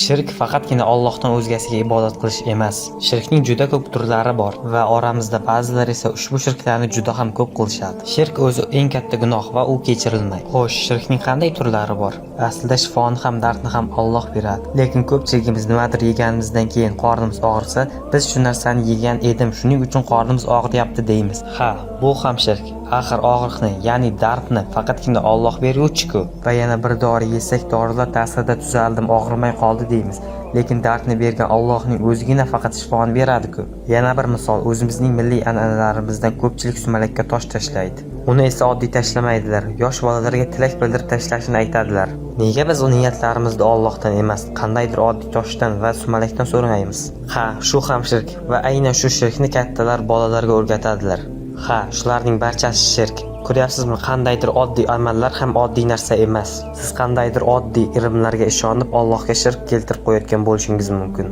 Shirk faqatgina Allohdan o'zgasiga ibodat qilish emas. Shirkning juda ko'p turlari bor va oramizda ba'zilar esa ushbu shirklarni juda ham ko'p qilishadi. Shirk o'zi eng katta gunoh va u kechirilmaydi. Xo'sh, shirkning qanday turlari bor? Aslida shifoni ham, dardni ham Alloh beradi. Lekin ko'pchiligimiz nimadir yeganimizdan keyin qornimiz og'risa, biz shu narsani yegan edim, shuning uchun qornimiz og'riyapti deymiz. Ha, bu ham shirk. Axir og'riqni, ya'ni dardni faqatgina Alloh beruvchi-ku. Va yana bir dori yesak, dorilar ta'sirida tuzaldim, og'rimay qoldi deymiz. Lekin dardni bergan Allohning o'zigina faqat shifoni beradi-ku. Yana bir misol, o'zimizning milliy an'analarimizdan ko'pchilik sumalakka tosh tashlaydi. Uni esa oddiy tashlamaydilar, yosh bolalarga tilak bildirib tashlashini aytadilar. Nega biz niyatlarimizni Allohdan emas, qandaydir oddiy toshdan va sumalakdan so'ramaymiz? Ha, shu ham shirk va aynan shu shirkni kattalar bolalarga o'rgatadilar. Ha, shularning barchasi shirk. Ko'ryapsizmi, qandaydir oddiy amallar ham oddiy narsa emas. Siz qandaydir oddiy irimlarga ishonib, Allohga shirk keltirib qo'yayotgan bo'lishingiz mumkin.